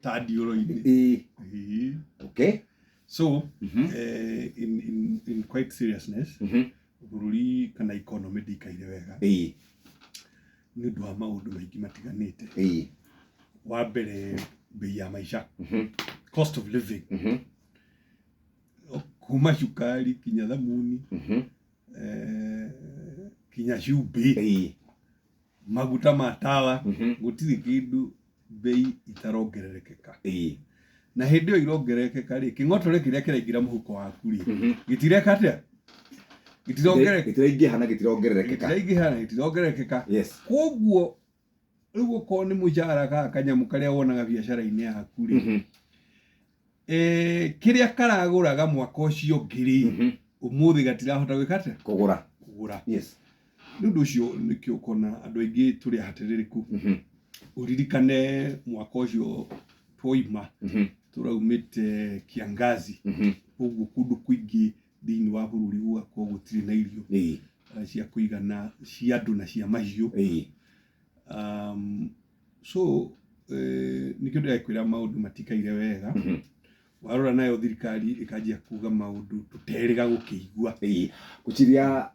Ta ndiũrũ-inĩ. Ĩĩ. Ĩĩ. Okay. So in quite seriousness, bũrũri kana economy ndĩikaire wega nĩ ũndũ wa maũndũ maingĩ matiganĩte. Wa mbere, bei ya maica, cost of living, kuma cukari kinya thamuni, kinya cumbĩ, maguta ma tawa, gũtirĩ kĩndũ bei itarongererekeka. Na hĩndĩ ĩyo irongererekeka rĩ, kĩng'otore kĩrĩa kĩraingĩra mũhuko waku rĩ, gĩtireka atĩa? Gĩtirongerereka. Gĩtiraingĩha na gĩtirongererekeka. Gĩtiraingĩha na gĩtirongererekeka. Koguo rĩu okorwo nĩ mũcara kana kanyamũ karĩa wonaga biacara-inĩ yaku rĩ, kĩrĩa karagũraga mwaka ũcio ũngĩ rĩ, ũmũthĩ gatirahota gwĩka atĩa? Kũgũra. Kũgũra. Nĩ ũndũ ũcio nĩkĩo ũkona andũ aingĩ tũrĩ ahatĩrĩrĩku. Ũririkane mwaka ũcio twoima, tũraumĩte kiangazi, ũguo kũndũ kũingĩ thĩinĩ wa bũrũri gũgakorwo gũtirĩ na irio cia kũigana cia andũ na cia mahiũ. So nĩkĩo ndĩrakwĩra maũndũ matikaire wega. Warora nayo thirikari ĩkanjia kuga maũndũ tũterĩga gũkĩigua. Ĩĩ, ngwĩciria